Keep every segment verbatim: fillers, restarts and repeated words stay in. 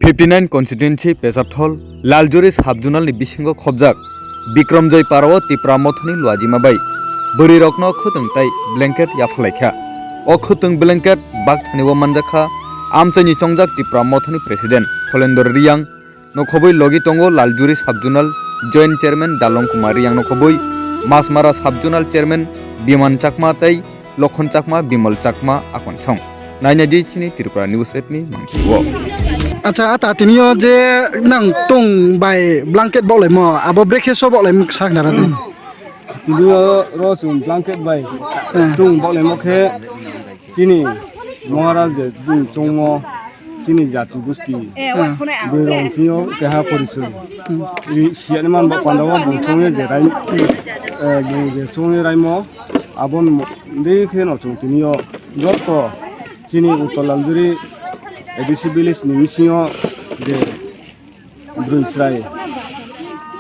Fifty nine constituency Pecharthal Laljuri sub-zonal ni bisingo khobjak Bikramjoy para o Tipra Mothani luajima bai bwrwi rokno khwtwng tai blanket yapharlaikha. O khwtwng blanket bakthani o manjakha amchaini chongjak Tipra Mothani president Pholendor Riyang, nokhobwi logi tongo Laljuri sub-zonal joint chairman Dalong Kumar Riyang, nokhobwi Masmara sub-zonal chairman Biman Chakma tei Lokhon Chakma, Bimal Chakma, Akon Song. Nainai di chini Tripura News app ni mangsi o. Acha, ata tini o je nang tung bai blanket bok laimo, abo brekhe so bok laimo sak nara di. Tini o ro chwng blanket bai Hmm. tung bok laimo khe chini Maharaj je bung chongmo chini jati gusti. Eh, Hmm. Bwrwi rong chini o keha porichoi. Hmm. Ri siya ni man bok panda o bung chongye je rai, eh, bung je chongye raimo. Aboni mo-, de khe no chwng tini o joto chini Uttor Laljuri A D C village ni bisingo je bwrwi chwrai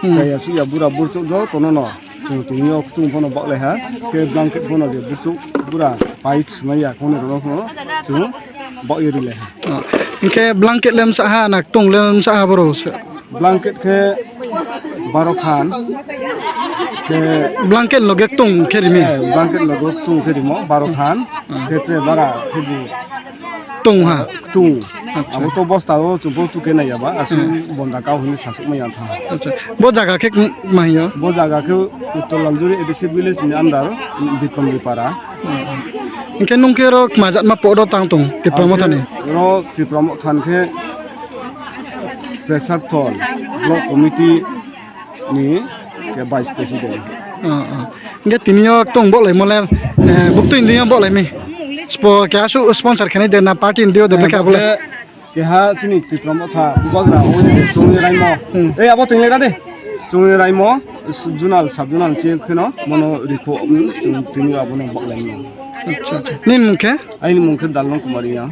Hmm. chaya chuya bura burchuk joto no no chwng tini o kutung bono bak lai ha, khe blanket bono je burchuk bura pai swmai ya kono rono kono chwng bak ye ri lai ha. Oh. Hinkhe blanket lem sa ha na kutung lem sa ha boro se? Blanket khe baro khan. Khe Blanket loge tung khe rimi. Eh, blanket logo tung khe rimo baro khan. Hmm. Khe tre bara khe bu Tung ha. Tung. Acha. Abo to bosta o chubo tu khe nai ya ba asu Hmm. bonda kau hini sasuk mai ya tha. Acha. Bo jaga khe ma hiyo? Bo jaga khe Uttor Laljuri A D C village ni under Bikram Dipara. Hinkhe nung khe ro kma jat ma po ro tang tung Tipra Mothani? Ro Tipra Mothani khe Pecharthal Block Committee ni khe Vice President. Ah, ah. Hinkhe tini o tong bok lai mo le, eh, buk twi ni o bok lai mi. Spo kya su sponsor khe nai de na party ni o de beka bole. Keha chini Tipra Motha bubagra o chungni raimo. Hmm. Ei abo twi lai de. Chungni raimo zonal sub zonal che kheno mono rikho, um, chung tini abo no bok lai mo. Acha, acha. Nini mung khe? Aini mung khe Dalong Kumar ya.